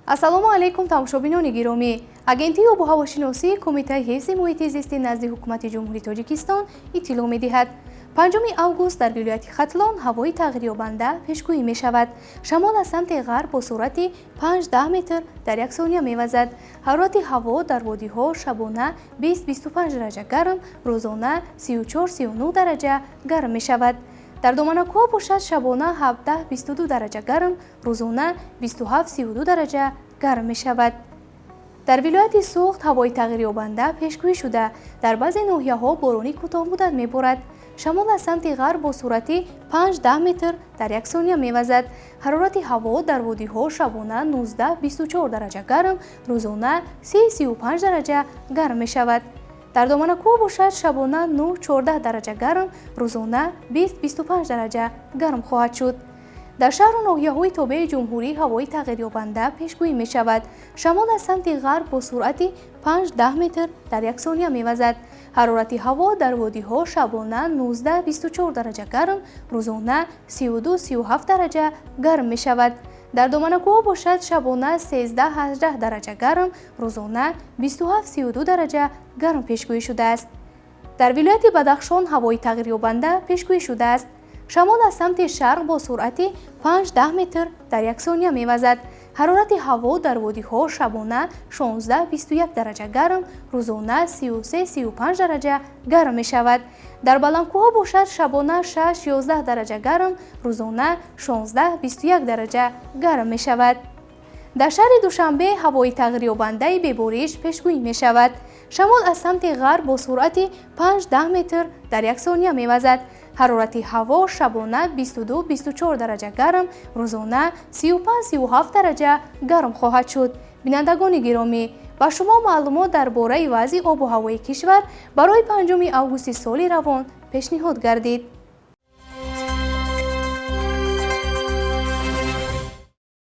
Ассалому алайкум, тамошобинони гиромӣ! Агентии обуҳавошиносии Кумитаи ҳифзи муҳити зисти назди Ҳукумати Ҷумҳурии Тоҷикистон иттилоъ медиҳад: 5 август дар вилояти Хатлон ҳавои тағйирёбанда пешгӯӣ мешавад. Шамол аз самти ғарб бо суръати 5-10 метр дар як сония мевазад. Ҳарорати ҳаво дар водиҳо шабона 20-25 дараҷа гарм, рӯзона 34-39 дараҷа гарм мешавад. Дар доманакӯҳо бошад, шабона 17-22 дараҷа гарм, рӯзона 27-32 дараҷа гарм мешавад. Дар вилояти Суғд ҳавои тағйирёбанда пешгӯӣ шуда, дар баъзе ноҳияҳо борони кӯтоҳмуддат меборад. Шамол аз самти ғарб бо суръати 5-10 метр дар як сония мевазад. Ҳарорати ҳаво дар водиҳо шабона 19-24 дараҷа гарм, рӯзона 30-35 дараҷа гарм мешавад. Дар доманакӯҳ бошад, шабона 9-14 дараҷа гарм, рӯзона 20-25 дараҷа гарм хоҳад шуд. Дар шаҳру ноҳияҳои тобеи ҷумҳурӣ ҳавои тағйирёбанда пешгӯӣ мешавад. Шамол аз самти ғарб бо суръати 5-10 метр дар як сония мевазад. Ҳарорати ҳаво дар водиҳо шабона 19-24 дараҷа гарм, рӯзона 32-37 дараҷа гарм мешавад. Дар доманакӯҳо бошад, шабона 13-18 дараҷа гарм, рӯзона 27-32 дараҷа гарм пешгӯӣ шудааст. Дар вилояти Бадахшон ҳавои тағйирёбанда пешгӯӣ шудааст. Шамол аз самти шарқ бо суръати 5-10 метр дар як сония мевазад. Ҳарорати ҳаво дар водиҳо шабона 16-21 дараҷа гарм, рӯзона 33-35 дараҷа гарм мешавад. Дар баландкӯҳо бошад, шабона 6-11 дараҷа гарм, рӯзона 16-21 дараҷа гарм мешавад. Дар шаҳри Душанбе ҳавои тағйирёбандаи бебориш пешгӯӣ мешавад. Шамол аз самти ғарб бо суръати 5-10 метр дар як сония мевазад. Ҳарорати ҳаво шабона 22-24 дараҷа гарм, рӯзона 35-37 дараҷа гарм хоҳад шуд. Бинандагони гиромӣ, ба шумо маълумот дар бораи вазъи обу ҳавои кишвар барои 5 августи соли равон пешниҳод гардид.